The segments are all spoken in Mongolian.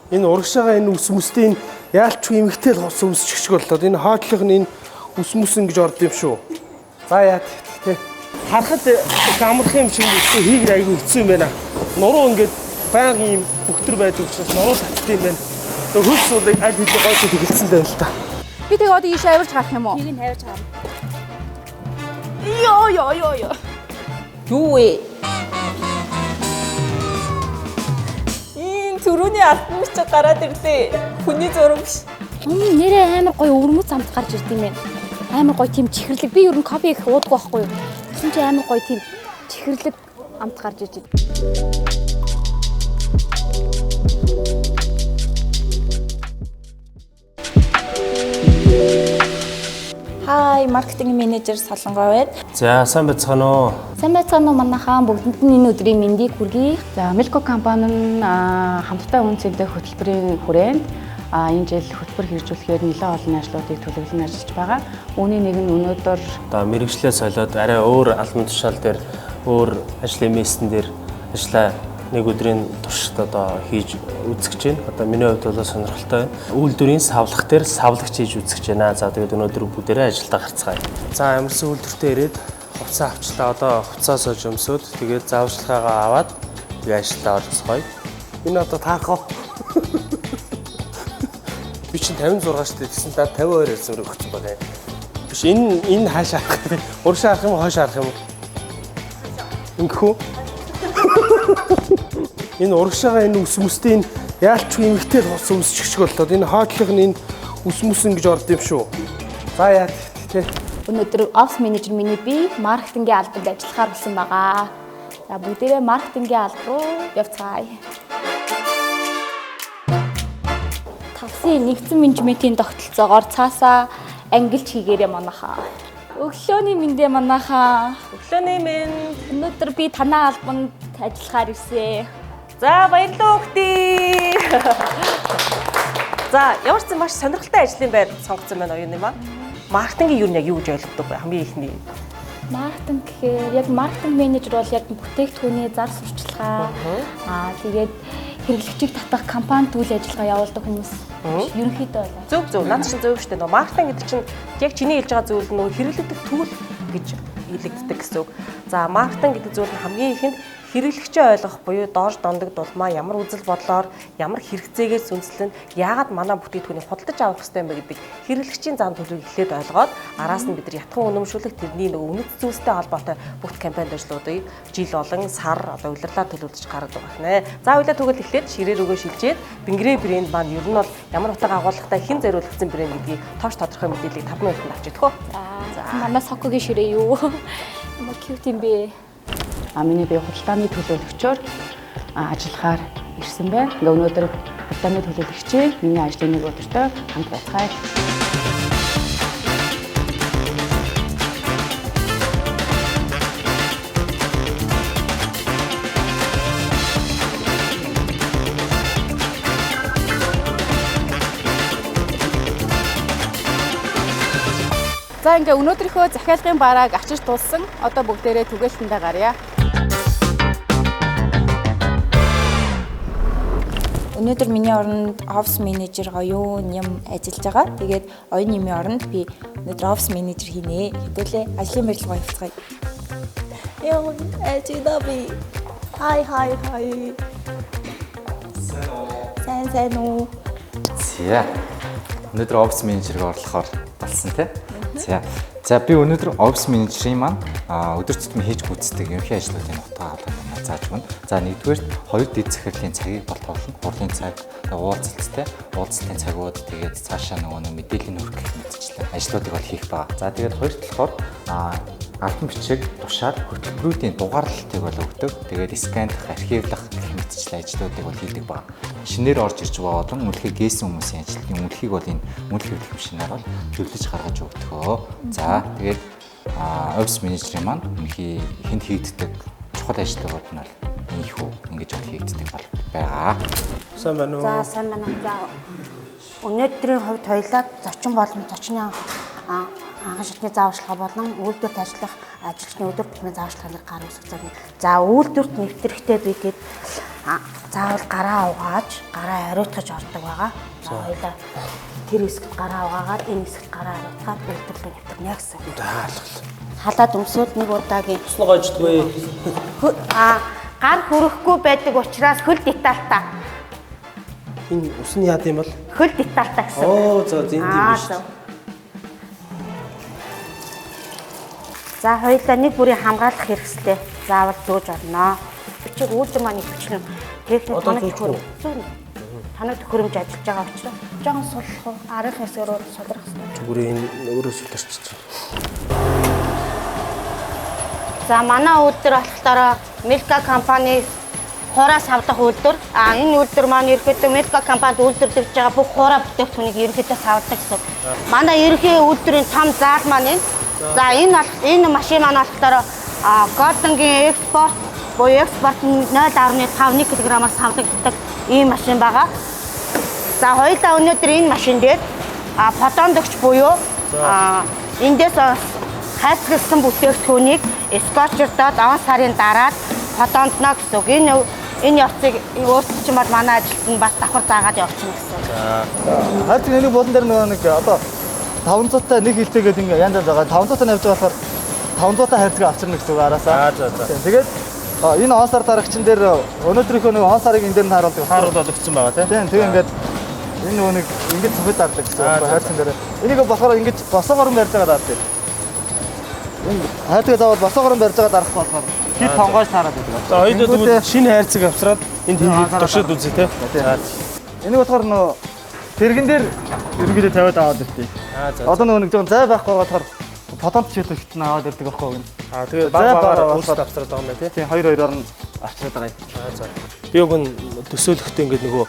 Энэ урагшаага энэ үс мүстэй энэ яалч эмэгтэй л хос өмсчих шиг боллоо. Энэ хойдлох нь энэ үс мүс ингэж орд юм шүү. За яа тэ. Харахад их амархан юм шиг үсээ хийгэр айгүй хэцүү юм байна. Нуруу ингээд байнгын юм бөхтөр байдаг учраас нуруу татд юм байна. Тэгээ хөлс суулыг аль хэдийн гойтой тэгэлцсэн л байна л та. Би тэгээ одоо ийш авирч гарах юм уу? Тийг нь тавьж гарна. Йоо ёо ёо ёо. Юу вэ? Ийм төрөний алтан бичиг гараад ирлээ. Хүний зураг биш. Нэрээ амар гоё өвөрмөц амт гарч ирд юм байна. Амар гоё тийм чихэрлэг. Би ер нь кофе их уудаггүй байхгүй юу? Тэгсэн чинь амар гоё тийм чихэрлэг амт гарч ирж байна. Хай, маркетинг менежер Солонгоо байна. За сайн байцгаана уу? Сайн байцгаана уу манайхаа бүгдэнд нь энэ өдрийн мэндийг хүргэе. За, Milko компани нь хамтдаа үн цэнтэй хөтөлбөрийн хүрээнд энэ жил хөтөлбөр хэрэгжүүлэхээр нэлээд олон ажлуудыг төлөвлөн ажиллаж байгаа. Үүний нэг нь өнөөдөр Одоо мэрэгчлээ солиод арай өөр албан тушаал дээр өөр ажлын мессен дээр ажлаа нэг өдрийн туршид одоо хийж үзэж байна. Одоо миний хувьд бол сонирхолтой байна. Үйлдвэрийн савлах дээр савлагч хийж үзэж байна. За тэгээд өнөөдөр бүгдээрээ ажилдаа гарцгаая. За ямарсан үйлдвэртээ ирээд хувцас авчлаа. Одоо хувцас сууж өмсөөд тэгээд зааварчилгаагаа аваад тэгээд ажилдаа орцгоё. Энэ одоо таарах уу? Би чинь 56 шүү дээ. Тэгсэн даа 52 ярьсан өгсөн байгаа юм. Биш энэ хаашаа харах юм? Урагшаа харах юм уу, хойшоо харах юм уу? Ингэх үү? Энэ урагшаага энэ үс мүстэй энэ яалч эмэгтэй л хос өмсчих шиг боллоо. Энэ хойдлох нь энэ үс мүс ингэж орд юм шүү. За яа тэ. Өнөөдөр офс менежер миний би маркетингийн албанд ажиллахаар болсон байгаа. За бүгдээрээ маркетингийн алба руу явцгаая. Тавсын нэгдсэн менежментийн тогтолцоогоор цаасаа ангилж хийгээрэй манайхаа. Өглөөний мэндээ манайхаа. Өглөөний мэнд. Өнөөдөр би танай албанд ажиллахаар ирсэн. За баярлалаа өгтий. За ямар ч зэн маш сонирхолтой ажлын байр сонгоцсон байна оюун юм аа. Маркетингийн юу нь яг юу гэж ойлгодог вэ? Хамгийн ихний. Маркетинг гэхээр яг маркетинг менежер бол яг бүтээгдэхүүний зар сурталчилгаа тэгээд хэрэглэгчийг татах компанид үйл ажиллагаа явуулдаг хүмүүс ерөнхийдөө бол Зөв зөв. Наад чинь зөв шүү дээ. Нөгөө маркетинг гэдэг чинь яг чиний хэлж байгаа зүйл нь нөгөө хэрэглэгдэх түүл гэж хэлэгддэг гэсэн үг. За маркетинг гэдэг зүйл нь хамгийн ихэнд хэрэглэгчээ ойлгох буюу доош дондог дулмаа ямар үзэл бодлоор ямар хэрэгцээгээр сүнслэн яагаад манай бүтээгдэхүүнийг худалдаж авах хэрэгтэй юм бэ гэдэг хэрэглэгчийн зан төлөвийг эхлээд ойлгоод араас нь бид нар ятхан үнэмшүүлэх тэрний нөгөө үнэт зүйлстэй холбоотой бүх кампанид ажлуудыг жил болон сар одоо улирлаар төлөвлөж гаргадаг байна. За үйл тэгвэл эхлээд ширээ рүүгээ шилжээд Бингэрэ брэнд маань ер нь бол ямар утга агуулгатай хэн зориулагдсан брэнд гэдгийг товч тодорхой мэдээллийг 5 минутанд авч идэх үү. За манай Сокогийн ширээ юу? Ямар cute юм бэ? Миний бие худалдааны төлөөлөгчөөр ажиллахаар ирсэн байна. Ингээ өнөөдөр худалдааны төлөөлөгчийн миний ажлын нэг өдөртөө хамт байцгаая. За ингээ өнөөдрийнхөө захиалгын барааг авчиж тулсан. Одоо бүгдээрээ түгээлтэндээ гарья. Өнөөдөр миний оронд офс менежер Оюун юм ажиллаж байгаа. Тэгээд Оюун юмын оронд би өнөөдөр офс менежер хийнэ. Хэдүүлээ ажлын байр руу явцгаая. Яа, ажидаа би. Хай хай хай. Сайн сайн уу? За. Өнөөдөр офис менежерийг орлохоор болсон тий. За. За би өнөөдөр офис менежерийн маань өдөр тутмын хийж гүйцэтгэх ерөнхий ажлуудын утга агуулгыг зааж өгнө. За нэгдүгээр хоёр дэд захирлын цагийг бол тоглоно. Хурлын цаг, уулзалттай, уулзалтын цагууд тэгээд цаашаа нөгөө нэг мэдээллийн хүргэх мэтчлэн ажлуудыг бол хийх байгаа. За тэгээд хоёр талаар албан бичиг, тушаал, хөтөлбөрүүдийн дугаарлалтыг бол өгдөг. Тэгээд сканлах, архивлах гэх мэтчлэн ажлуудыг бол хийдэг баг. Шинээр орж ирж байгаа болон үнэлгээ гээсэн хүмүүсийн ажилтны үнэлгийг бол энэ үнэлэх хэвлэх машинаар бол хэвлэж гаргаж өгдөг. За тэгээд офис менежерийн маань үнэлгээ ихэнд хийгддэг чухал ажлууд нь бол ийхүү ингэж бол хийгддэг бол байгаа. Сайн байна уу? За сайн байна. За өнөөдрийн хувьд хоёлаа зочин болон зочны анхан шатны зааварчилгаа болон үйлдвэрт ажиллах ажилчны өдөр тутмын зааварчилгааныг гар үсгэж байна. За үйлдвэрт нэвтрэхдээ би гээд Заавал гараа угааж, гараа ариутгаж ордог байгаа. За хоёлаа тэр хэсэгт гараа угаагаад энэ хэсэгт гараа ариутгаад үйлдвэрлэлээр нэвтрэнэ гэсэн. За ойлголоо. Халаад өмсөөд нэг удаагийн Усны гойждгүй. Гар хүрэхгүй байдаг учраас хөл детальтай. Энэ ус нь яад юм бол? Хөл детальтай гэсэн. Оо за зэнд юм биш. За хоёулаа нэг бүрийн хамгаалах хэрэгслээ заавал зөөж орно. Бичиг үйлдвэр маань ихэвчлэн техник тоног төхөөрөмж. Тоног төхөөрөмж ажиллаж байгаа учраас жоохон суллах уу? Арын хэсгээр сулрах хэрэгтэй. Зүгээр энэ өөрөө суларч чинь. За манай үйлдвэр болохоор Milka компани хуурай савлах үйлдвэр. А энэ үйлдвэр маань ерөнхийдөө Milka компанид үйлдвэрлэж байгаа бүх хуурай бүтээгдэхүүнийг ерөнхийдөө савладаг гэсэн. Манай ерөнхий үйлдвэрийн том заал маань энэ. За энэ машин маань болохоор Golden-гийн экспорт буюу экспорт 0.51 кг-аар савлагддаг ийм машин байгаа. За хоёулаа өнөөдөр энэ машин дээр подондогч буюу эндээс хайцгалсан бүтээгдэхүүнийг скотчердоод он сарын дараад подондно гэсэн үг. Энэ явцыг өөрсдөд чинь бол манай ажилт нь бас давхар заагаад явчихна гэсэн үг. Хайцаг нэг буудан дээр нөгөө нэг одоо 500-тай нэг хилтэйгээд ингээ янз янз байгаа. 500-тай навж байгаа болохоор 500-тай хайрцаг авчирна гэсэн үг араасаа. За за. Тэгээд энэ он сар дарагчин дээр өнөөдрийнхөө нэг он сарыг энэ дээр нь харуулдаг. Харуулдаг өгсөн байгаа тийм. Тэгээ ингээд энэ нөгөө нэг ингэж цохид дардаг гэсэн үг хайрцаг дээр. Энийг болохоор ингэж босоогоор барьж байгаа дардаг. Энэ хайрцаг заавал босоогоор барьж байгаа дарах болохоор хит тонгоож таарад байдаг. За хоёулаа тэгвэл шинэ хайрцаг авчраад энд хийгээд туршид үзье тийм. Энийг болохоор нөгөө тэрэгэн дээр ерөнхийдөө тавиад аваад иртээ. Одоо нөгөө нэг жоохон зай байхгүй болохоор подонт чиглэл хитэн аваад ирдэг байхгүй юу? Аа тэгээд баг багаар өөрсдөө авчраад байгаа юм байна тий. Тийм хоёр хоёроор нь авчраад байгаа юм. Аа за. Би уг нь төсөөлөхдөө ингээд нөгөө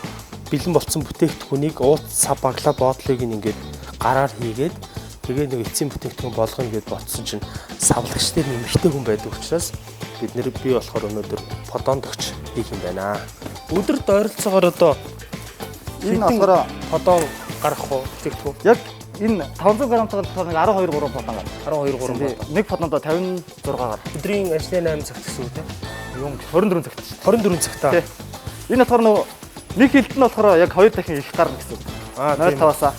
бэлэн болцсон бүтээгдэхүүнийг ууц сав баглаа боодлыг ингээд гараар хийгээд тэгээ нэг эцсийн бүтээгдэхүүн болгоно гэд ботсон чинь савлагч дээр нэмэгтэй хүн байдаг учраас бид нэр би болохоор өнөөдөр подондогч хийх юм байна. Өдөрт ойролцоогоор одоо энэ болохоор подон гарах уу бүтээгдэхүүн? Яг энэ 500 г-тайгаар болохоор нэг 12 3 подон гарна. 12 3 подон. Нэг подондоо 56 гарна. Өдрийн ажлын 8 цагт гэсэн үг тийм. Юм 24 цагт шүү. 24 цагт. Тий. Энэ болохоор нөгөө нэг хилт нь болохоор яг 2 дахин их гарна гэсэн үг. Аа 0.5-аас.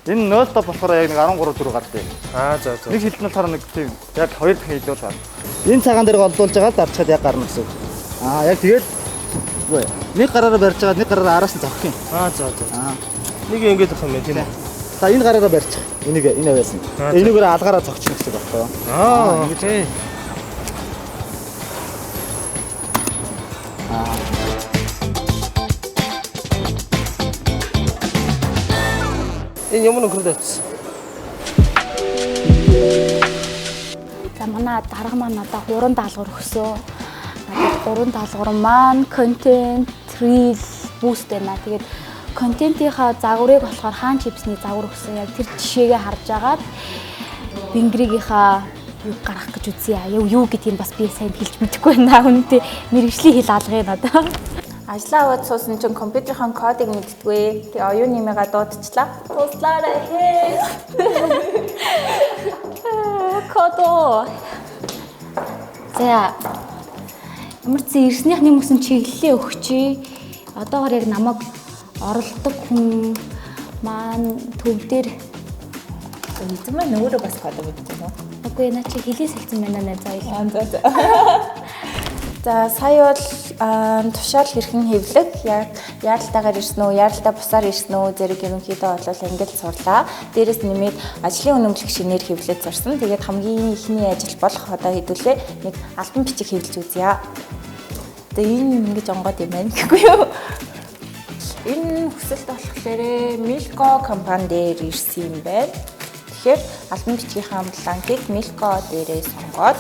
Энэ 0.5 болохоор яг нэг 13 4 гардаг. Аа за за. Нэг хилт нь болохоор нэг тийм яг 2 дахин илүү гарна. Энэ цагаан дээр голдуулж байгаа дарчхад яг гарна гэсэн үг. Аа яг тэгэл нэг гараараа барьж байгаа, нэг гараараа араас нь зогх юм. Аа за за. Нэг ингэж авах юм байна тийм үү? За энэ гараараа барьчих. Энийг энэ аваасан. Энийгээр алгаараа зогчих гэсэн үг байхгүй юу? Аа ингэж ээ. Энэ ямар нөхөрд очсон? За манай дарга маань надад 3 даалгавар өгсөн. Надад 3 даалгавар маань контент, reel, boost байна. Тэгээд контентынхаа загварыг болохоор хаан чипсний загвар өгсөн. Яг тэр жишээгээ харж агаад Бингэрийнхаа юу гаргах гэж үзье. Юу гэдгийг бас би сайн хэлж мэдэхгүй байна. Үнэндээ мэргэжлийн хэл алгая надад. Ажлаа аваад суусан чинь компьютерийн кодыг мэддэггүй. Тэгээ оюун нэмээгээ дуудчихлаа. Туслаарай хээ. Кодо. За. Ямар ч зэн ирснийх нэмсэн чиглэлээ өгчээ. Одоогор яг намайг оролдог хүн маань төв дээр эзэн маань өөрөө бас кодо мэддэг юм уу? Үгүй наа чи хэлээ сэлцэн байна нэ заяа. За за. За сая бол тушаал хэрхэн хэвлэх, яг яаралтайгаар ирсэн үү, яаралтай бусаар ирсэн үү зэрэг ерөнхийдөө бол ангилал сурлаа. Дээрээс нэмээд ажлын үнэмлэх шинээр хэвлэж сурсан. Тэгээд хамгийн эхний ажил болох одоо хэдүүлээ нэг альбом бичиг хэвлэж үзье. Тэгээ энэ ингэж онгоод юм байна гэхгүй юу? Энэ хүсэлт болохоор Milko компани дээр ирсэн юм байна. Тэгэхээр альбом бичгийнхаа бланкийг Milko дээрээ сонгоод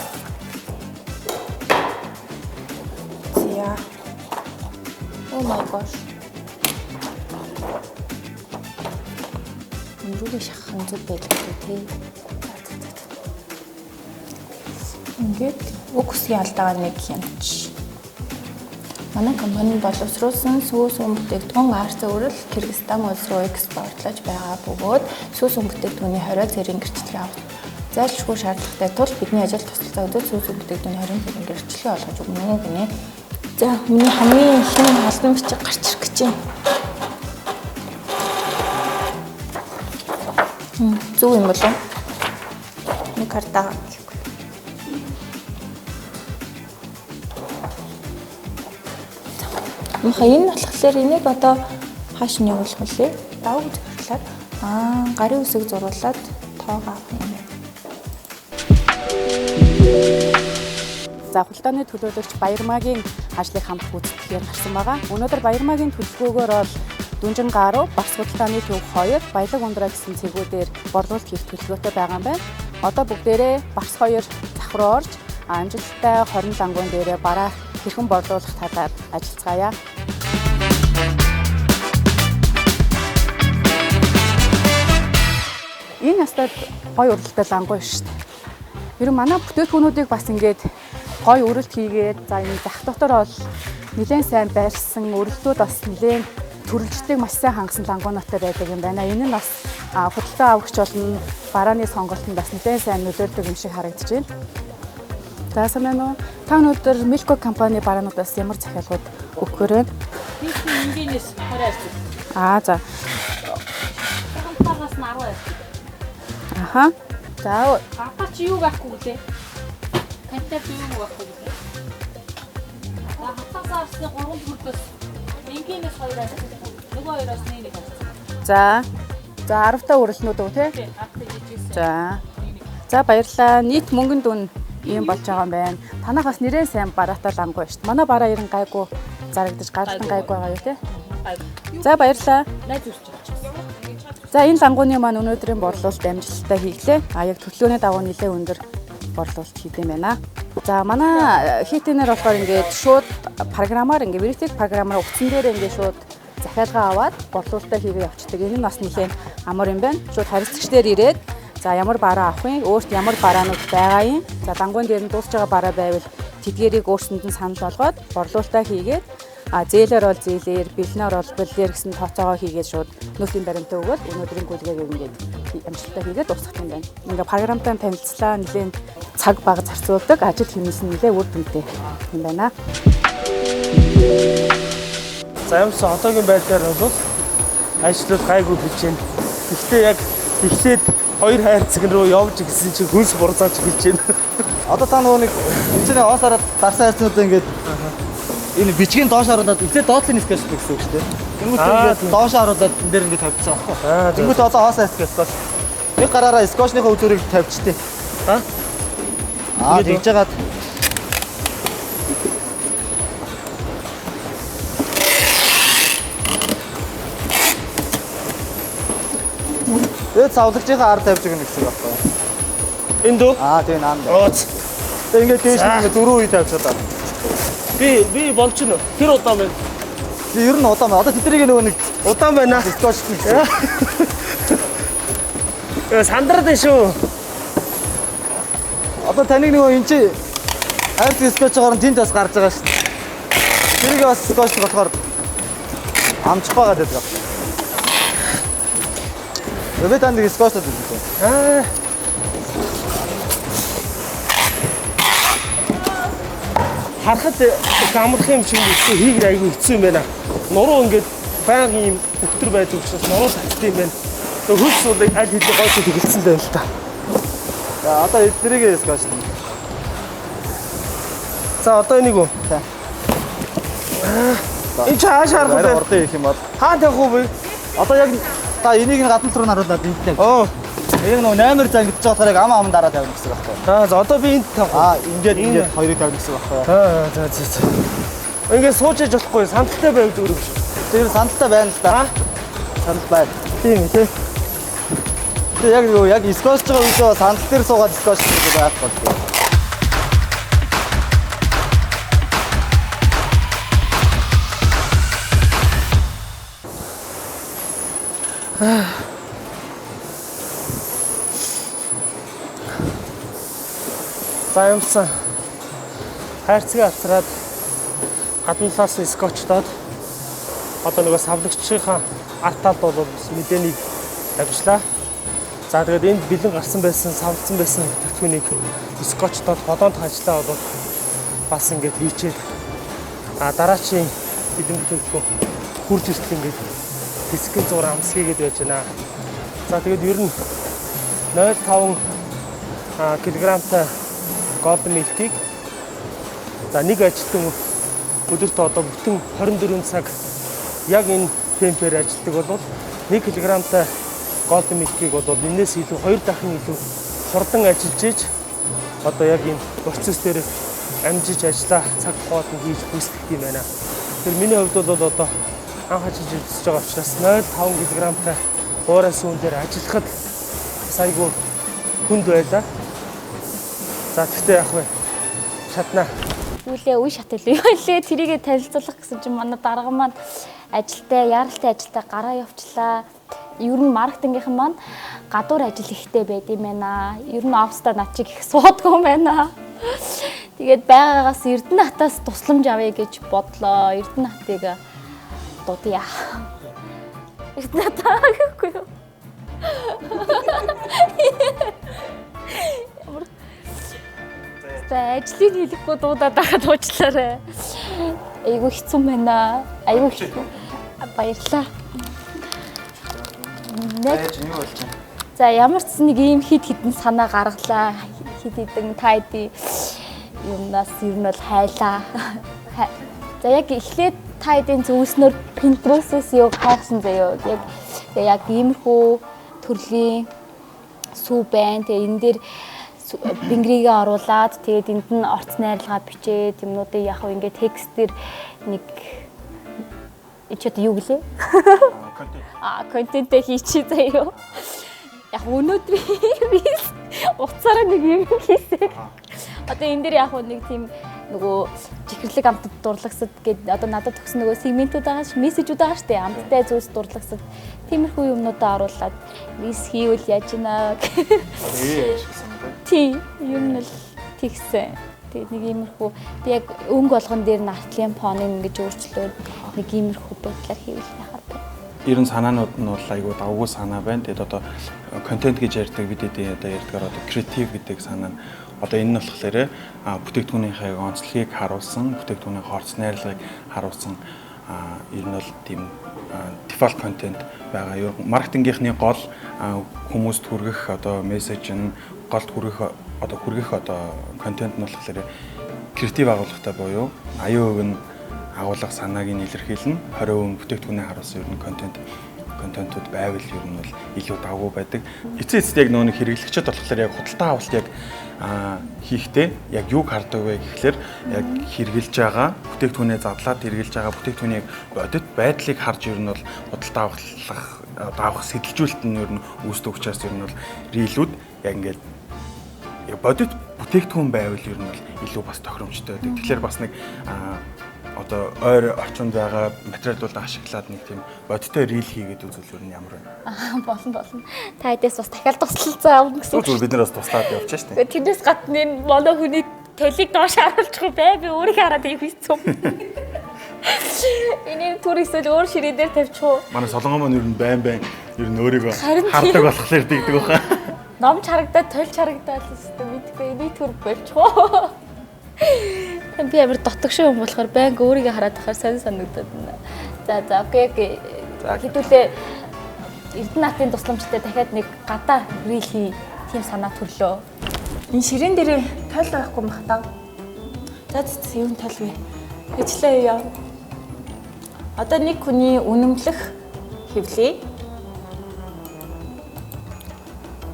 Oh my gosh. Нүрүүгээ шахах нь зүг байлгүй тий. Ингээд уг үсгийн алдаагаар нэг хямч. Манай компани боловсруулсан сүүс өн бүтээгдэхүүн Арц өөрөл Кыргызстан улс руу экспортлож байгаа бөгөөд сүүс өн бүтээгдэхүүний 20 цэрийн гэрчлэгээ авах зайлшгүй шаардлагатай тул бидний ажил тусалцаа өдөө сүүс өн бүтээгдэхүүний 20 цэрийн гэрчлэгээ олгож өгнө гинэ. За миний хамгийн ихний албан бичиг гарч ирэх гэж байна. Зөв юм болов? Нэг картаа гэхгүй. Мха энэ болохоор энийг одоо хааш нь явуулах вүлээ? Давг захирлаад гарын үсэг зуруулаад тоог авах юм байна. За худалдааны төлөөлөгч Баярмагийн ажлыг хамт гүйцэтгэхээр гарсан байгаа. Өнөөдөр Баярмагийн төлөвлөгөөгөөр бол Дүнжин гаруй, Барс худалдааны төв 2, Баялаг ундраа гэсэн цэгүүдээр борлуулалт хийх төлөвлөгөөтэй байгаа юм байна. Одоо бүгдээрээ Барс 2 зах руу орж амжилттай 20 лангуун дээрээ бараа хэрхэн борлуулах талаар ажиллацгаая. Энэ ястад гой уралтай лангуй шүү дээ. Ер нь манай бүтээгдэхүүнүүдийг бас ингээд гой өрөлт хийгээд за энэ зах дотор бол нэлээд сайн байрсан өрөлтүүд бас нэлээд төрөлжтийг маш сайн хангасан лангуунаатай байдаг юм байна. Энэ нь бас худалдаа авагч болон барааны сонголтод бас нэлээд сайн нөлөөлдөг юм шиг харагдаж байна. За сайн байна уу? Та өнөөдөр Milko компани бараануудаас ямар захиалгууд өгөхөр байна? Би энгийнээс 20 арцэг. Аа за. Хамтаагаас нь 10 арцэг. Аха. За гадаа чи юу байхгүй гэлээ? Контент юу байхгүй гэлээ? За хатаас арсны 3 төгрөгөөс энгийнээс 2 арцэг. Нөгөө хоёроос нэг арцэг. За. За 10 та өрөлнүүд үү те? Тийм, 10 та жижигсэн. За. За баярлалаа. Нийт мөнгөнд үн ийм болж байгаа юм байна. Танах бас нэрээ сайн бараатай лангуй шүү дээ. Манай бараа ерэн гайгүй зарагдаж гаралтан гайгүй байгаа юу те? За баярлалаа. Найз үсч байгаа. За энэ лангууны маань өнөөдрийн борлуулалт амжилттай хийглээ. А яг төлөвлөгөөний дагуу нэлээд өндөр борлуулалт хийдэм байна. За манай хитэнээр болохоор ингээд шууд програмаар ингээд веритек програмаар утсан дээр ингээд шууд захиалга аваад борлуулалтаа хийгээ явцдаг. Энэ нь бас нэлээд амар юм байна. Шууд харилцагч дээр ирээд за ямар бараа авах юм, өөрт ямар бараанууд байгаа юм. За лангуун дээр нь дуусч байгаа бараа байвал тэдгэрийг өөрсөнд нь санал болгоод борлуулалтаа хийгээд зээлээр бол зээлээр, бэлнээр бол бэлээр гэсэн тооцоогоо хийгээд шууд нөөцийн баримтаа өгөөд өнөөдрийн гүйлгээг ингээд амжилттай хийгээд дуусгах юм байна. Ингээ програмтай танилцлаа, нэлээд цаг бага зарцуулдаг, ажил хиймээс нь нэлээд үр дүнтэй юм байна. За ямарсан одоогийн байдлаар бол ажлууд гайгүй хийж байна. Гэхдээ яг эхлээд хоёр хайрцаг руу явж гисэн чинь хөлс бурзааж эхэлж байна. Одоо та нөгөө нэг энэ чинь оосаараа дарсан хайрцагнуудаа ингээд энэ бичгийн доош харуулад эхлээд доотлын скетч гэсэн үг шүү дээ. Тэнгүүт ингээд доош харуулад энэ дээр ингээд тавьчихсан аахгүй. Тэнгүүт одоо хоосоо скетч. Нэг гараараа скотчныхаа үзүүрийг тавьчихтээ. Аа тэгж жагаад тэгээд савлагчийнхаа ар тавьж өгнө гэсэн үг байхгүй. Энд үү? Аа тийм наан. Тэгээд ингээд дээш нь ингээд дөрөв үе тавьчихлаа. Би болж гинэ. Тэр удаан байна. Би ер нь удаан байна. Одоо тэднийг нөгөө нэг удаан байна. Скотч гэсэн. Сандраад байна шүү. Одоо таныг нөгөө энэ чи хайрцаг скотчоор нь тэнд бас гарч байгаа шүү. Тэрийг бас скотч болохоор амжихгүй байгаа гэдэг. Би танд нэг скотч өгсөн. Аа. Харахад их амархан юм шиг гэхдээ хийгэр айгүй хэцүү юм байна. Нуруу ингээд байнгын юм өгтөр байдаг учраас нуруу татдаг юм байна. Тэгээ хөлс бол аль хэдийн гойтой тэгэлцсэн байна л та. За одоо эднэрийг скотч. За одоо энийг үү? За. Энэ чи хааш харах вэ? Хурдан их юм бол. Хаан тавих уу бэ? Одоо яг та энийг нь гадна руу харуулад энд тавь. Оо. Яг нөгөө 8 зангидж болохоор яг ам ам дараа тавина гэсэн үг байхгүй. Аа за одоо би энд тавих. Аа ингээд ингээд хоёрыг тавина гэсэн үг байхгүй. Аа за за за. Ингээд сууж яж болохгүй сандалтай байв зүгээр юм шиг. Тэр сандалтай байна л да. Сандал байна. Тийм ээ тий. Тэр яг нөгөө яг скотч байгаа үедээ сандал дээр суугаад скотч гэдэг байхгүй. За юмсан хайрцаг автраад гадна талаас нь скотчдоод одоо нөгөө савлагчийнхаа арт талд бол бас мэдээнийг тавьчлаа. За тэгээд энд бэлэн гарсан байсан, савлцсан байсан бүтээгдэхүүнийг скотчдоод ходоонд хажлаа бол бас ингээд хийчээд Дараачийн бэлэн бүтээгдэхүүн хурж иртэл ингээд хэсгийн зуур амсгий гэдээ байж байна. За тэгээд ер нь 0.5 килограммтай Golden Milk-ийг за нэг ажилтан өдөрт одоо бүтэн 24 цаг яг энэ темпээр ажилладаг бол 1 килограммтай Golden Milk-ийг бол энэс илүү 2 дахин илүү хурдан ажиллаж иж одоо яг энэ процесс дээр амжиж ажиллаа цаг тухайд нь хийж гүйцэтгэх юм байна. Тэр миний хувьд бол одоо анх ажиллаж үзэж байгаа учраас 0.5 килограммтай хуурай сүүн дээр ажиллахад бас айгүй хүнд байлаа. За тэгтээ яах вэ? Чаднаа. Үлээ үе шат илүү юу лээ тэрийгэ танилцуулах гэсэн чинь манай дарга маань ажилтай, яаралтай ажилтай гараа явчлаа. Ер нь маркетингийнхан маань гадуур ажил ихтэй байд юм байна. Ер нь оффиста над чиг их суудгүй юм байна. Тэгээд байгаагаас Эрдэнэ хатаас тусламж авъя гэж бодлоо. Эрдэнэ хатыг дуудъя. Эрдэнэ хатаа гэхгүй юу? Ямар За ажлыг хийхгүй дуудаад байхад уучлаарай. Айгүй хэцүү байна. Айгүй хэцүү. Баярлалаа. Яаж юу болж байна? За ямар ч нэг ийм хид хідэн санаа гаргалаа. Хид хідэн та хэдий юмнаас ер нь бол хайлаа. За яг эхлээд та хэдийн зөвлснөөр Pinterest-ээс юу хайсан заяо. Яг яг иймэрхүү төрлийн сүү байна. Тэгээ энэ дээр бингэрийгээ оруулаад тэгээд энд нь орц найрлагаа бичээд юмнуудыг яг хөө ингээд текст дээр нэг чи одоо юу гэлээ? Контентээ хийчихье заяо. Яг өнөөдрийн reels утсаараа нэг юм хийсэн. Одоо энэ дээр яг нэг тийм нөгөө чихэрлэг амтд дурлагсад гээд одоо надад өгсөн нөгөө сегментүүд байгаа ш, мессежүүд байгаа штэ. Амттай зүйлс дурлагсад тиймэрхүү юмнуудаа оруулаад reels хийвэл яаж ийна гэх. Ашигласан юм байна. Тий, ер нь л тэгсэн. Тэгээд нэг иймэрхүү тэг яг өнгө болгон дээр нь артлын фоныг ингэж өөрчлөөд нэг иймэрхүү байдлаар хийвэл яхаар бэ. Ер нь санаанууд нь бол айгүй давгүй санаа байна. Тэгээд одоо контент гэж ярьдаг бид эдийн одоо ярьдгаар одоо креатив гэдэг санаа нь одоо энэ нь болохоор бүтээгдэхүүнийхээ онцлогийг харуулсан, бүтээгдэхүүний хорц найрлагыг харуулсан ер нь бол тийм дефолт контент байгаа. Маркетингийнхний гол хүмүүст хүргэх одоо мессеж нь голд хүргэх одоо хүргэх одоо контент нь болохоор креатив агуулгатай буюу 80% нь агуулга санааг нь илэрхийлнэ. 20% нь бүтээгдэхүүнээ харуулсан ер нь контентууд байвал ер нь бол илүү давгүй байдаг. Эцсийн эцэст яг нөгөө хэрэглэгчд болохоор яг худалдаа авалт яг хийхдээ яг юуг хардаг вэ гэхлээр яг хэрэгжилж байгаа бүтээгдэхүүнээ задлаад хэрэгжилж байгаа бүтээгдэхүүний бодит байдлыг харж ер нь бол худалдаа авах сэтэлжүүлэлт нь ер нь үүсдэг учраас ер нь бол рилүүд яг ингээд бодит бүтээгдэхүүн байвал ер нь бол илүү бас тохиромжтой байдаг. Тэгэхээр бас нэг одоо ойр орчинд байгаа материалуудаа ашиглаад нэг тийм бодиттой рил хийгээд үзвэл ер нь ямар вэ? Болно. Та хэдээс бас дахиад туслалцаа авна гэсэн үг. Зүгээр бид нар бас туслаад явчих шүү дээ. Тэрнээс гадна энэ манай хүний толийг доош харуулчих бай. Би өөрийнхөө хараад аяг хэцүү. Энийг түр эсвэл өөр ширээ дээр тавьчих уу? Манай солонгоо маань ер нь байн ер нь өөрийгөө хардаг болохоор тэгдэг баха. Номч харагдаад толь харагдаад л өстө мэдгүй. Энийг түр болчих уу? Би амар дотогшин хүн болохоор байнга өөрийгөө хараад байхаар сонь санагдаад байна. За окей. Хэдүүлээ Эрдэнэ хатын тусламжтай дахиад нэг гадаа рил хий тийм санаа төрлөө. Энэ ширээн дээр тойл байхгүй мах та. За юу тойл вэ? Ичлээ яа. Одоо нэг хүний үнэмлэх хэвлэе.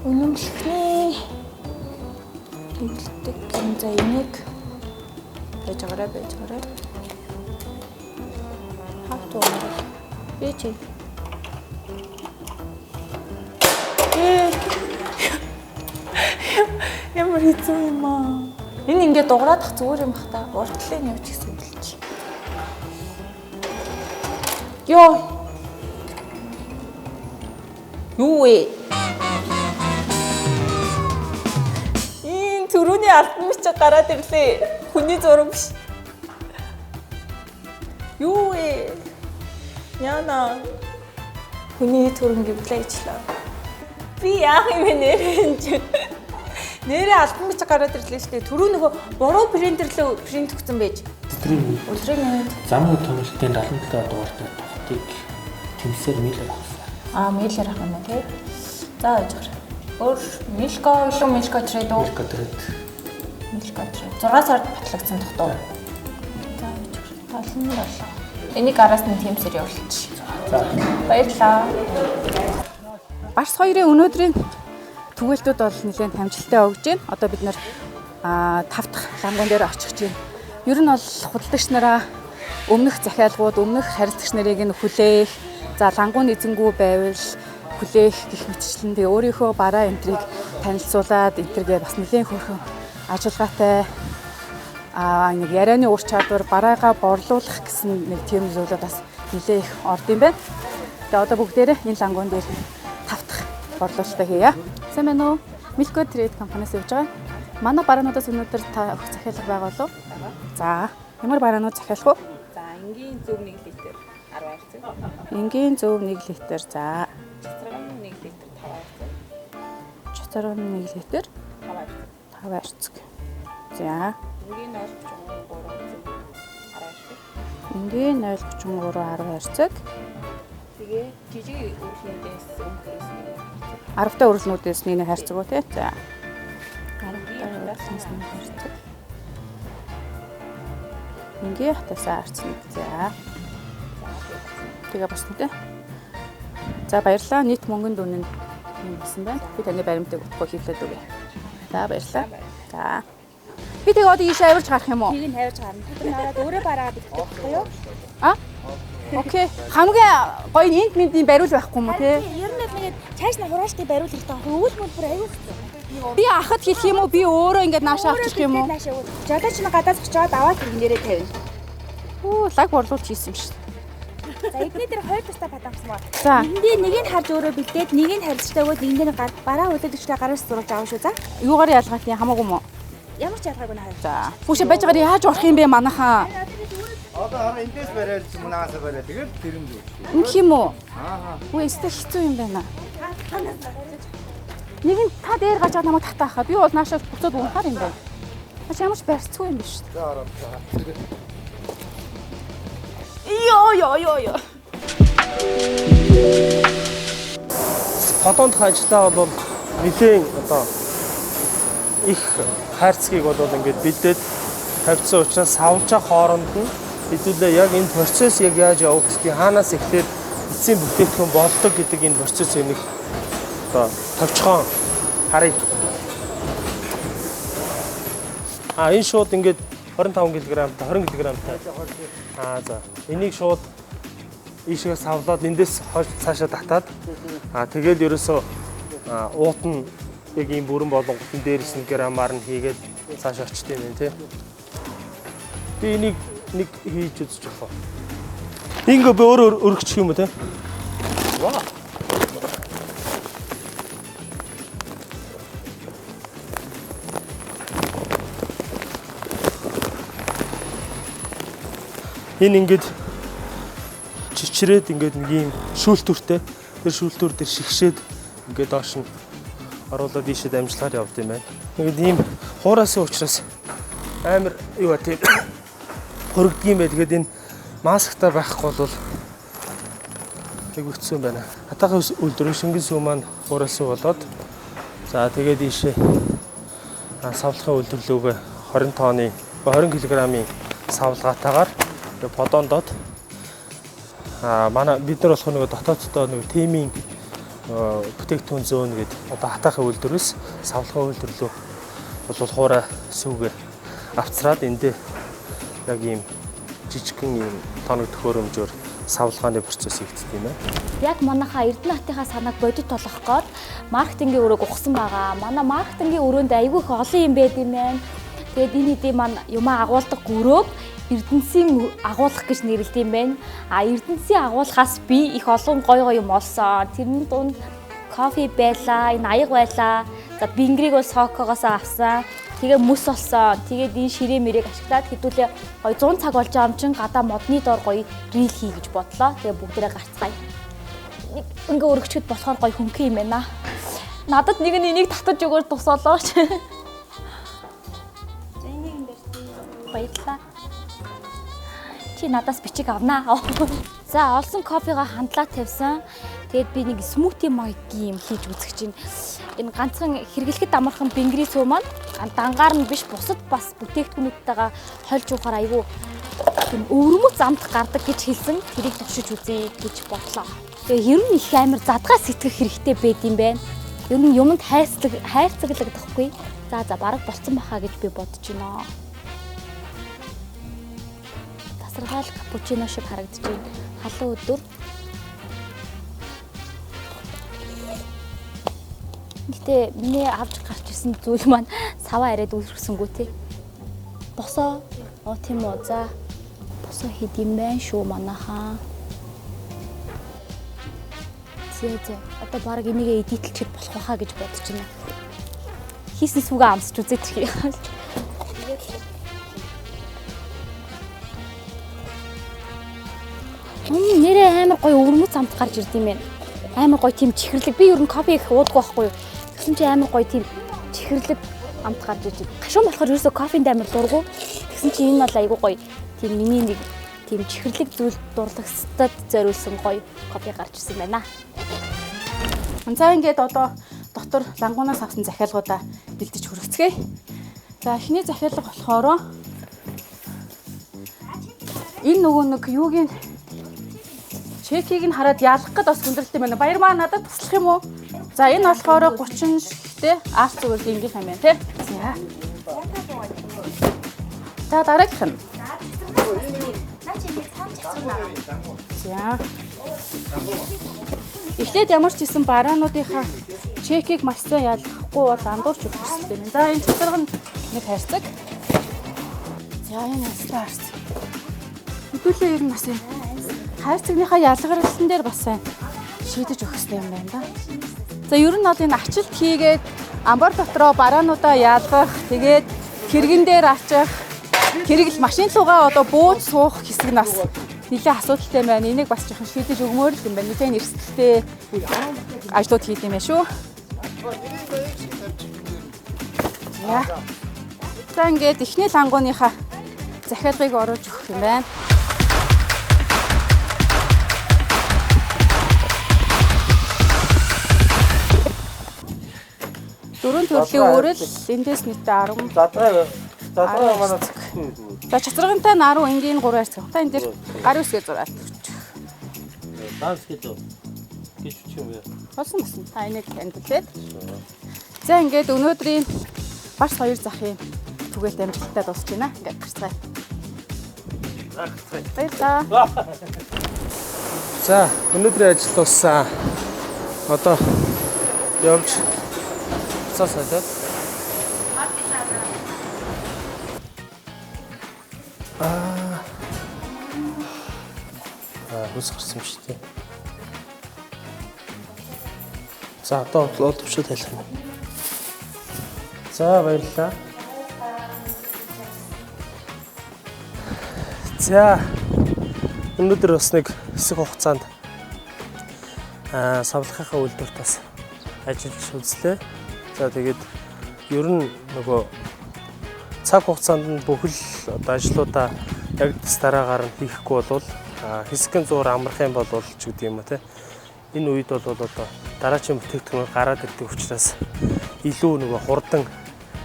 Үнэмлэхний хэвлэлдэг юм за энийг байж байгаарай. Хавтуу. Би чи. Ямар хэцүү юм аа. Энэ ингээд дуграадах зүгээр юм бах та. Уртлын явж гэсэн хэлж. Йоо. Юу вэ? Энэ түрүүний алтан бичиг гараад ирлээ. Хүний зураг биш. Юу вэ? Яна. Хүний төрөн гэвлээ ичлээ. Би яах юм бэ нэрээ энэ чинь. Нэрээ алтан бичиг гараад ирлээ шүү дээ. Түрүү нөгөө буруу принтерлөө принт өгсөн байж. Өдрийн мэнд. Өдрийн мэнд. Замын томилтын 77 дугаартай тухтыг тэмсээр мэйлэр авсан. Аа, мэйлэр авах юм тий. За яж. Өөр Милко илүү Милко трейд үү? Милко трейд. Милко трейд. 6 сард батлагдсан тогтоо. За яж. 77. Энийг араас нь тэмсээр явуулчих. За. Баярлалаа. Барс хоёрын өнөөдрийн түгээлтүүд бол нэлээд амжилттай өгж байна. Одоо бид нэр 5 дахь лангуун дээр очих гэж байна. Ер нь бол худалдагч нараа өмнөх захиалгууд, өмнөх харилцагч нарыг нь хүлээх, за лангуун эзэнгүү байвал хүлээх гэх мэтчлэн тэгээ өөрийнхөө бараа энтрийг танилцуулаад энтергээ бас нэлээд хөөрхөн ажиллагаатай нэг ярианы ур чадвар, бараагаа борлуулах гэсэн нэг тийм зүйлүүд бас нэлээд их орд юм байна. Тэгээ одоо бүгдээрээ энэ лангуун дээр 5 дахь борлуулалтаа хийе. Сайн байна уу? Milko Trade компаниас явж байгаа. Манай бараануудаас өнөөдөр та өгөх захиалга байгаа болов? За, ямар бараанууд захиалах вэ? За, энгийн зөв 1 литр 10 хайрцаг. Энгийн зөв 1 литр. За. Цацраган 1 литр 5 хайрцаг. Цацраган 1 литр 5 хайрцаг. 5 хайрцаг. За. Энгийн 0.33 зөв 10 хайрцаг. Энгийн 0.33 10 хайрцаг. Тэгээ жижиг үрэлнүүдээс өнгөрөөс нэг хайрцаг. 10 та үрэлнүүдээс нэг хайрцаг үү те? За. 10 та үрэлнээс нэг хайрцаг. Энгийн хатасаа арц нэг. За. Тэгээ болсон те. За баярлалаа. Нийт мөнгөнд үнэ нь юм болсон байна. Би таны баримтыг утгагүй хийлээд өгье. За баярлалаа. За. Би тэгээ одоо ийшээ авирч гарах юм уу? Тийг нь авирч гарна. Та нараад өөрөө бараа бэлтгэх байхгүй юу? А? Окей. Хамгийн гоё нь энд мэндийн бариул байхгүй юм уу те? Ер нь л нэгэд чааш нь хурааштай бариул хэрэгтэй аах. Өвөл мөл бүр аюу хэцүү. Би ахад хэлэх юм уу? Би өөрөө ингээд наашаа авчих юм уу? Жолооч нь гадаас очиод аваад тэрэн дээрээ тавина. Хүү, лаг борлуулж хийсэн юм шиг. За эдний дээр хоёр тустай падаамсан ба. За. Нэгэндээ нэгийг харж өөрөө бэлдээд, нэгийг харилцагтай өгөөд, нэгэндээ нь бараа хүлээлгчтэй гараас зурулж авах шүү за. Юугаар ялгаатай хамаагүй мó? Ямар ч ялгаагүй нэ хоёр. За. Хүүшээ байж байгаа яаж орох юм бэ манайхаа? Одоо хараа эндээс бариад ч юм уу наасаа бариад тэгэл тэр юм зүг. Ингэх юм уу? Аа. Үгүй өстой хэцүү юм байна. Нэг нь та дээр гарч байгаа намайг татаа хаа. Би бол наашаа буцаад унахаар юм байна. Наач ямар ч барьцгүй юм биш үү? За ороо. Йоо ёо ёо ёо. Подоондох ажлаа бол нэлээд одоо их хайрцгийг бол ингээд бэлдээд тавьсан учраас савлжаа хооронд нь хэдүүлээ яг энэ процесс яг яаж явагддгийг хаанаас эхлээд эцсийн бүтээгдэхүүн болдог гэдэг энэ процесс нэг одоо товчхон харъя. А энэ шууд ингээд 25 кг-тай 20 кг-тай. Аа за. Энийг шууд ийшээ савлаад эндээс хойш цаашаа татаад аа тэгэл ерөөсөө уут нь яг ийм бүрэн болонгот нь дээрээс нь граммаар нь хийгээд цаашаа очт юм байна тий. Би энийг нэг хийж үзэж болох уу? Ингээ би өөрөө өргөчих юм уу те? Ваа. Энэ ингээд чичрээд ингээд нэг ийм шүүлтүүртэй. Тэр шүүлтүүр дээр шигшээд ингээд доош нь оруулаад ийшээ дамжлагаар явд юм байна. Ингээд ийм хуурайсан учраас амар юу ба тийм хөрөгдөг юм байна. Тэгээд энэ масктай байхгүй бол нэг хэцүү юм байна. Хатаахан үйлдвэрийн шингэн сүү маань хуурайсан болоод за тэгээд ийшээ савлахын үйлдвэрлэлөөгөө 20 тонны 20 кг-ийн савлгаатайгаар подоондод манай бид нар болох нэг дотооддоо нэг темийн бүтээгдэхүүн зөөн гэдэг одоо хатаахын үйлдвэрээс савлахын үйлдвэрлэлөө бол хуурай сүүгээ авцраад эндээ яг ийм жижигхэн ийм тоног төхөөрөмжөөр савлгааны процесс хийгддэг юм байна. Яг манайхаа Эрдэнэ хотынхаа санааг бодит болгох гээд маркетингийн өрөөг ухсан байгаа. Манай маркетингийн өрөөнд айгүй их олон юм байд юм байна. Тэгээд энэ хэдий маань юмаа агуулдаг өрөөг Эрдэнэсийн агуулах гэж нэрлэдэг юм байна. А Эрдэнэсийн агуулхаас би их олон гоё гоё юм олсон. Тэрний дунд кофе байлаа, энэ аяг байлаа. За бингрийг бол сокогоос авсан. Тэгээ мөс олсон. Тэгээд энэ ширээ мэрийг ашиглаад хэдүүлээ гоё 100 цаг болж байгаа юм чин гадаа модны доор гоё рил хий гэж бодлоо. Тэгээ бүгдээрээ гарцгаая. Нэг ингээ өргөчөд болохоор гоё хөнгөн юм байна. Надад нэг нь энийг татаж өгөөр тусоолооч. Баярлалаа. Чи надаас бичиг авнаа. За, олсон кофегаа хандлаа тавьсан. Тэгээд би нэг smoothie маягийн юм хийж үзэх чинь. Энэ ганцхан хэрэглэхэд амархан бэнгэрийн сүү маань дангаар нь биш, бусад бас бүтээгдэхүүнүүдтэйгээ хольж уухаар айгүй тийм өвөрмөц амт гардаг гэж хэлсэн. Тэрийг туршиж үзье гэж бодлоо. Тэгээ ер нь их амар задгаа сэтгэх хэрэгтэй байд юм байна. Ер нь юмд хайрцаглагдахгүй. За за, бараг болцсон баха гэж би бодож байна. Тасаргаал капучино шиг харагдаж байна. Халуун өдөр. Гэтэ миний авч гарч ирсэн зүйл маань саваа арайд үүсгэсэнгүү тий. Босоо. Оо, тийм үү. За. Босоо хэд юм байна шүү манайхаа. Зэ зэ. Одоо баг энийгээ edit лчихэд болох байхаа гэж бодож байна. Хийсэн сүгээ амсч үзээ тэрхий. Нэрээ амар гоё өвөрмөц амт гарч ирд юм байна. Амар гоё тийм чихэрлэг. Би ер нь кофе их уудаггүй байхгүй юу. Тэгсэн чинь амар гоё тийм чихэрлэг амт гарч ирж байна. Гашуун болохоор ерөөсөө кофенд амар дургу. Тэгсэн чинь энэ бол айгүй гоё тийм миний нэг тийм чихэрлэг зүйл дурлагсдад зориулсан гоё кофе гарч ирсэн байна. За, ингээд одоо дотор лангуунаас авсан захиалгуудаа бэлдэж хүргэцгээе. За, эхний захиалга болохоор энэ нөгөө нэг юугийн чекийг нь хараад ялах гээд бас хүндрэлтэй байна. Баяр маа, надад туслах юм уу? За, энэ болохоор 30 шигтэй арт зүгээр гингийнх юм байна тий. За. За, дараагийнх нь. За. Эхлээд ямар ч исэн бараануудынхаа чекийг маш сайн ялгахгүй бол андуурч өгөх хэрэгтэй байна. За, энэ цацраг нь нэг хайрцаг. За, энэ ястаа хайрцаг. Хэдүүлээ ер нь бас юм хайрцагныхаа ялгарлалтан дээр бас сайн шийдэж өгөх хэрэгтэй юм байна да. За, ер нь бол энэ ачилт хийгээд амбар дотроо бараануудаа ялгах, тэгээд хэргэн дээр ачих, хэрэгэл машин руугаа одоо бууж суух хэсэг нь бас нэлээд асуудалтай байна. Энийг бас жоохон шийдэж өгмөр л юм байна. Нэлээд эрсдэлтэй ажлууд хийх юм байна шүү. За. За, ингээд эхний лангууныхаа захиалгыг оруулж өгөх юм байна. Дөрвөн төрлийн үрэл эндээс нийтдээ 10. Задгаа задгаа манай. За, чацрагынтай нь 10, энгийн 3 хайрцаг. Та энэ дээр гар үсгээ зураад өгч. Данс гэдэг гэж үчих юм бэ? Болсон болсон. Та энийг танд үлээд. За, ингээд өнөөдрийн барс хоёр захын түгээлт амжилттай дуусч байна. Ингээд гарцгаая. Баярлалаа. За, өнөөдрийн ажил дууссан. Одоо явж цаас солиод. Аа, хөлс гарсан юм шүү дээ. За, одоо удамшиг тайлах юм. За, баярлалаа. За, өнөөдөр бас нэг хэсэг хугацаанд савлахынхаа үйлдвэрт бас ажиллаж үзлээ. За, тэгээд ер нь нөгөө цаг хугацаанд нь бүхэл одоо ажлуудаа яг дэс дараагаар нь хийхгүй бол хэсэгэн зуур амрах юм бол ч гэдэг юм уу те. Энэ үед бол одоо дараачийн бүтээгдэхүүн гараад ирдэг учраас илүү нөгөө хурдан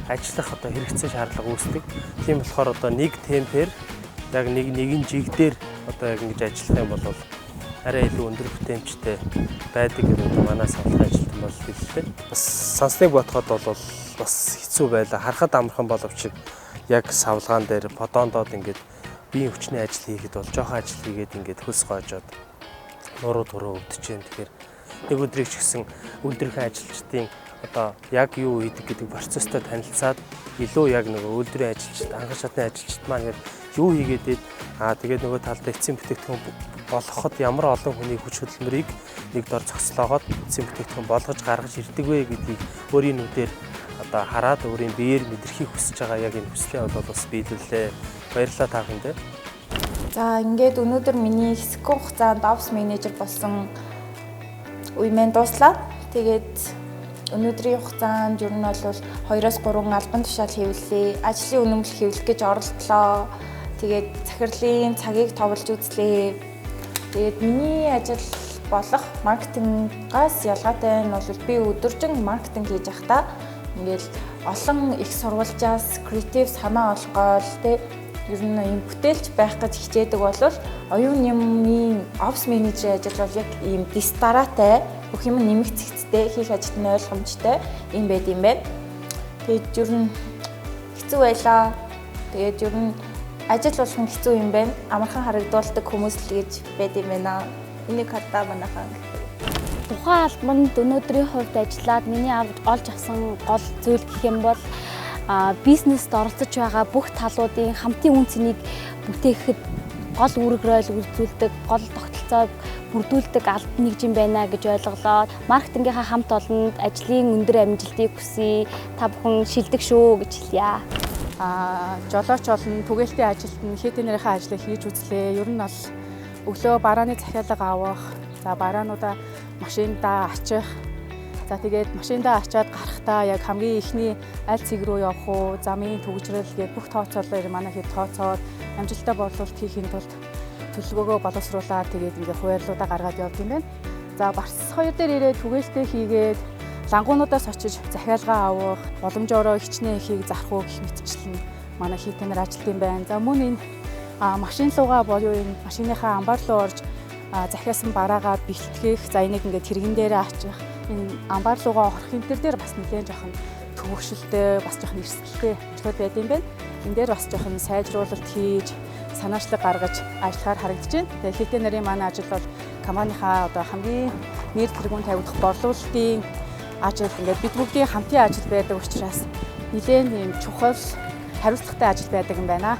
ажиллах одоо хэрэгцээ шаардлага үүсдэг. Тийм болохоор одоо нэг темпээр яг нэг нэгэн жиг дээр одоо яг ингэж ажиллах юм бол арай илүү өндөр бүтээмжтэй байдаг гэдэг манай савлахын ажилтан бол хэллээ. Бас сансныг бодоход бол бас хэцүү байлаа. Харахад амархан боловч яг савлгаан дээр подоондоод ингээд биеийн хүчний ажил хийхэд бол жоохон ажил хийгээд ингээд хөлс гоожоод нуруу туруу өвдөж जैन. Тэгэхээр нэг өдрийг ч гэсэн үйлдвэрийн ажилчдын одоо яг юу хийдэг гэдэг процесстой танилцаад илүү яг нөгөө үйлдвэрийн ажилчид, анхан шатны ажилчид маань яг юу хийгээд байд, тэгээд нөгөө талдаа эцсийн бүтээгдэхүүн болгоход ямар олон хүний хүч хөдөлмөрийг нэг дор зохицлоогоод эцсийн бүтээгдэхүүн болгож гаргаж ирдэг вэ гэдгийг өөрийн нүдээр одоо хараад өөрийн биеэр мэдрэхийг хүсэж байгаа яг энэ хүслээ бол бас биелүүллээ. Баярлалаа та бүхэндээ. За, ингээд өнөөдөр миний хэсэгхэн хугацаанд офс менежер болсон үе маань дууслаа. Тэгээд өнөөдрийн хугацаанд ер нь бол 2-3 албан тушаал хэвлэлээ, ажлын үнэмлэх хэвлэх гэж оролдлоо. Тэгээд захирлын цагийг товлж үзлээ. Тэгээд миний ажил болох маркетингаас ялгаатай нь бол би өдөржин маркетинг хийж байхдаа ингээл олон их сурвалжаас креатив санаа олгоол тэ ер нь юм бүтээлч байх гэж хичээдэг бол оюун нэмийн офс менежерийн ажил бол яг ийм дистараатай бүх юм нэмэх зэгцтэй хийх ажил нь ойлгомжтой юм байд юм байна. Тэгээд ер нь хэцүү байлаа. Тэгээд ер нь ажил болгон хэцүү юм байна. Амархан харагдуулдаг хүмүүс л гэж байд юм байна. Энийг хардаа манайхан. Тухайн албанд өнөөдрийн хувьд ажиллаад миний олж авсан гол зүйл гэх юм бол бизнест оролцож байгаа бүх талуудын хамтын үн цэнийг бүтээхэд гол үүрэг роль үзүүлдэг, гол тогтолцоог бүрдүүлдэг албан нэгж юм байна гэж ойлголоо. Маркетингийнхаа хамт олонд ажлын өндөр амжилтыг хүсье. Та бүхэн шилдэг шүү гэж хэлье. Жолооч олон түгээлтийн ажилт нь хэтэнэрийнхээ ажлыг хийж үзлээ. Ер нь бол өглөө барааны захиалга авах, за бараануудаа машиндаа ачих. За тэгээд машиндаа ачаад гарахдаа яг хамгийн эхний аль цэг рүү явах уу, замын түгжрэл гээд бүх тооцоолоор манай хэд тооцоод амжилттай борлуулалт хийхин тулд төлөвлөгөөгөө боловсруулаад тэгээд ингээ хуваарлуудаа гаргаад явд юм байна. За Барс 2 дээр ирээд түгээлтээ хийгээд лангуунуудаас очиж захиалга авах, боломжоороо хичнээн ихийг зарах уу гэх мэтчлэн манай хийтэнэр ажилт юм байна. За мөн энэ машин луугаа буюу энэ машиныхаа амбар руу орж захиасан бараагаа бэлтгэх, за энийг ингээд тэрэгэн дээрээ ачих, энэ амбар руугаа орох энэ төр дээр бас нэлээд жоохон төвөгшөлтэй, бас жоохон эрсдэлтэй ажлууд байд юм байна. Энэ дээр бас жоохон сайжруулалт хийж, санаачлаг гаргаж ажиллахаар харагдаж байна. Тэгээ хэтэн нарын манай ажил бол компанийнхаа одоо хамгийн нэр тэргүүн тавигдах борлуулалтын ажил ингээд бид бүгдийн хамтын ажил байдаг учраас нэлээд юм чухал хариуцлагатай ажил байдаг юм байна.